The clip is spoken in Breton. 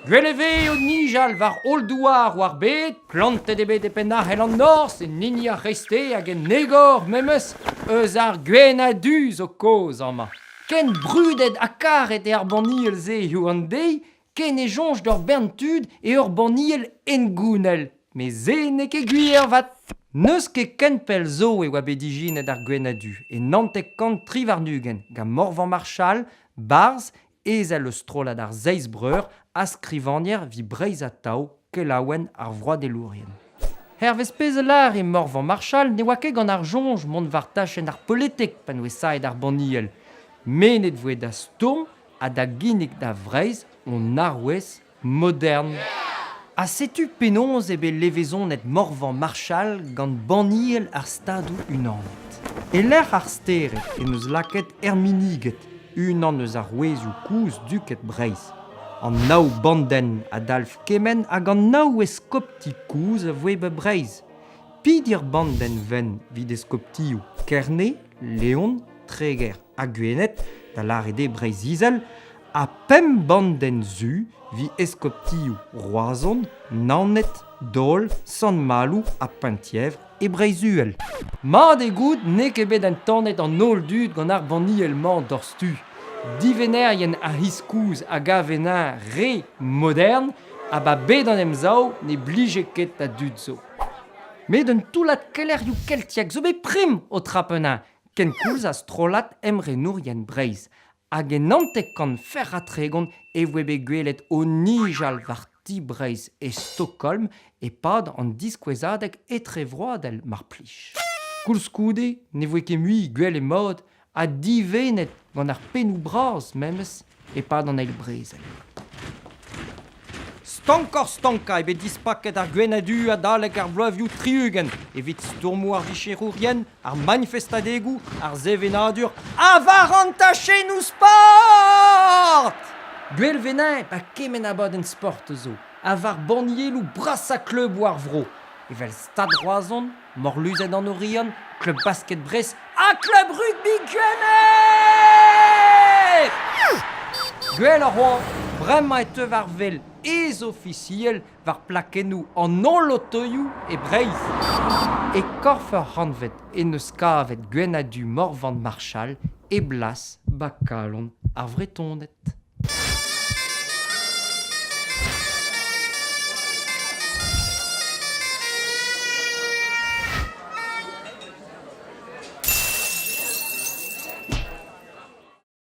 Gwell e vez o nijal war holl douar war bed, plantet eo bet e penn-ahel an norzh, en hini ar c'hreisteiz hag en egor memes, eus ar gwenn-ha-du zo kaoz amañ. Ken brudet ha karet eo ar banniel-se hiziv an deiz ken e soñj d'ur bern tud eo ur banniel hengounel. Met se n'eo ket gwir avat. N'eus ket ken pell zo e oa bet ijinet ar gwenn-ha-du, e 1923, gant Morvan Marchal, barzh, ezel eus strollad ar Seiz Breur ha skrivagner evit Breiz Atao, kelaouenn ar vroadelourien. Hervez pezh a lâre Morvan Marchal ne oa ket gant ar soñj mont war tachenn ar politik pa n'oe saet ar banniel. Mennet voe da stourm ha da ginnig da Vreizh hon arouez modern. Ha setu penaos eo bet levezonet Morvan Marchal gant banniel ar Stadoù-Unanet. E-lec'h ar stered em eus lakaet Erminiged, unan eus arouezioù kozh duked Breizh. An nav bandenn a dalv kement hag an nav eskopti kozh a voe ba Breizh. Pidir bandenn wenn evit eskoptioù Kerne, Leon, Treger ha Gwened, da lâret eo Breizh-Izel, ha pemp bandenn zu evit eskoptioù Roazhon, Naoned, Dol, Sant-Maloù ha Penthièvre e Breizh-Uhel. Mat eo goût n'eo ket bet entanet an holl dud gant ar banniel-mañ doc'htu. Divennerien ar c'hiz kozh a gav ennañ re modern ha ba bed an Emsav ne blije ket da dud zo. Met un toullad kelec'hioù keltiek zo bet prim o trapenañ kenkoulz ha strollad emrenourien Breizh hag en 99 e voe bet gwelet o nijal war ti Breizh e Stockholm e-pad an diskouezadeg etrevroadel mar plij. Koulskoude ne voe ket mui gwell e mod ha divennet gant ar pennoù bras memes e-pad an Eil Brezel. Stankoc'h-stankañ eo bet dispaket ar gwenn-ha-du adalek ar bloavezhioù 60 evit stourmoù ar vicherourien, ar manifestadegoù, ar sevenadur ha war an tachennoù sport! Gwell 'vez ba kement abadenn sport zo ha war bannieloù brasañ kluboù ar vro, evel Stad Roazhon, Morluzet an Oriant, Klub Basket Brest ha Klub Rugby Gwened! Gwelloc'h oa, bremañ e teu war wel ez-ofisiel war plakennoù an holl otoioù e Breizh. E korf ur c'hantved en deus kavet Gwenn-ha-Du Morvan Marchal e blas ba kalon ar Vretoned.